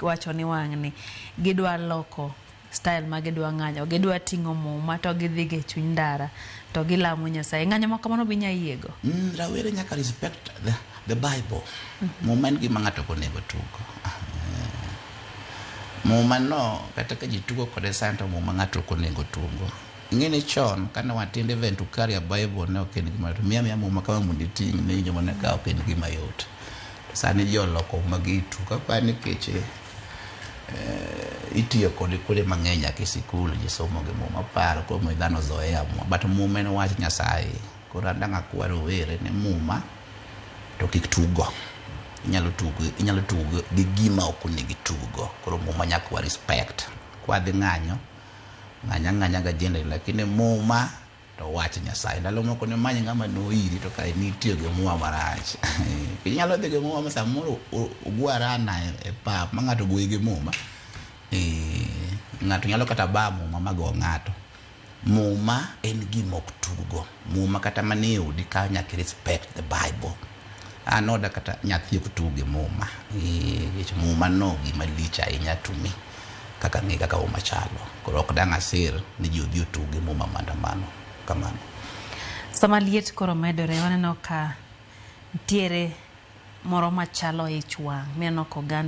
wacho ni wang'ni gidwa loko style ma gidwa ng'anyo, gidwa ting'o muma to gidhi go e chuny ndara to gilamo Nyasaye. Ng'anyo ma kamano be inya yiego? Rawere nyaka respect the Bible. Muma en gima ng'ato ok onego tugo. Muma no kata ka ji tugo kode sani to muma ng'ato ok onego tugo. Ing'e ni chon kane watindo, even to carry a Bible ne ok en gima yot. Miya miya muma kama mondo iting' ne iwinjo mana ka ok en gima yot. To sani ji oloko muma gi tugo. Aparo ni nikech itiyo kode kuonde mang'eny nyaka e sikul ji somo gi muma. Aparo koro omiyo dhano ozoea muma. But muma en wach Nyasaye. Koro an dang' akwa rowere ni muma to kik tuggo. Inyalo tugo gi gima ok onego ituggo. Koro muma nyaka wa respect. Kwadhi ng'anyo, ng'any ang'anya gi agenda lakini muma to wach Nyasaye. Ndalo moko ne many ng'ama noiri to kare nitiyo gi muma marach. Inyalo dhi gi muma ma samoro ogwarana e pap ma ng'ato goyi gi muma. Ng'ato nyalo kata ba muma ma go ng'ato. Muma en gima ok tuggo. Muma kata mana e odi ka nyaka respect the Bible. An oda kata nyathi ok tug gi muma. Nikech muma no gima lich ahinya to me. Kaka ng'e kaka muma chalo. Koro ok dang' asir ni ji odhi otug gi muma maandamano. Kamano. Sama liet koro medore, waneno ka nitiere moro machalo ich wang' mineno ka oganda